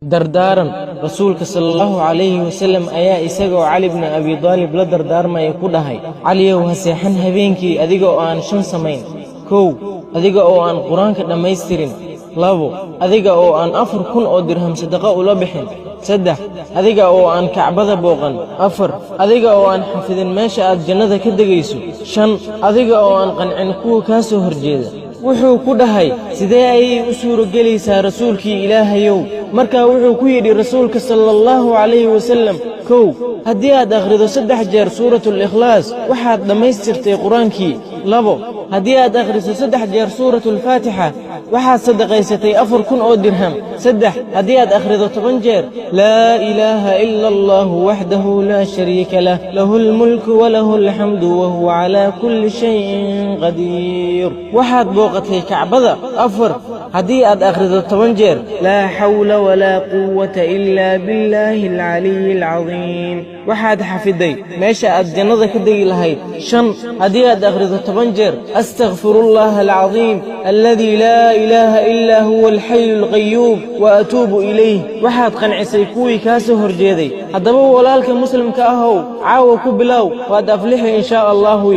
Dardaaran Rasuulka sala Allahu calayhi wasallam ayaa isagoo Cali bni Abi Daalib la dardaarmaya ku dhahay: "Caliyow, ha seexan habeenkii adiga oo aan shan samayn. Kow, adiga oo aan Qur-aanka dhammaystirin. Labo, adiga oo aan 4000 oo dirham sadaqo ula bixin. Saddex, adiga oo aan Kacbada booqan. Afar, adiga oo aan xafidin meesha aad jannada ka degayso. Shan, adiga oo aan qancin kuwa kaa soo horjeeda." Wuxuu ku dhahay: "Sidee ayay u suuragelaysaa, Rasuulkii Ilaahayow?" Markaa wuxuu ku yidhi Rasuulka sala Allahu calayhi wasallam: "Kow, haddii aad akhrido saddex jeer Suuratulikhlaas, waxaad dhammaystirtay Qur-aankii. Labo, haddii aad akhriso saddex jeer Suuratulfaatixa, waxaad sadaqaysatay 4000 oo dirham. Saddex, haddii aad akhrido 10 jeer laa ilaaha ila Allahu waxdahu laa shariika lah, lahu almulku walahu alxamdu wahuwa calaa kulli shayin qadiir, waxaad booqatay Kacbada. Afar, haddii aad akhrido 10 jeer laa xawla walaa quwata ilaa billaahi alcaliyi alcadiim, waxaad xafiday meesha aad jannada ka degi lahayd. Shan, haddii aad akhrido 10 jeer astakfirullaha alcadiim alladii laa ilaaha ilaa huwa alxayu alqayuum wa atuubu ilayh, waxaad qancisay kuwii kaa soo horjeeday." Haddaba walaalka muslimka ahow, caawa ku bilow, waad aflixi in shaa Allahu.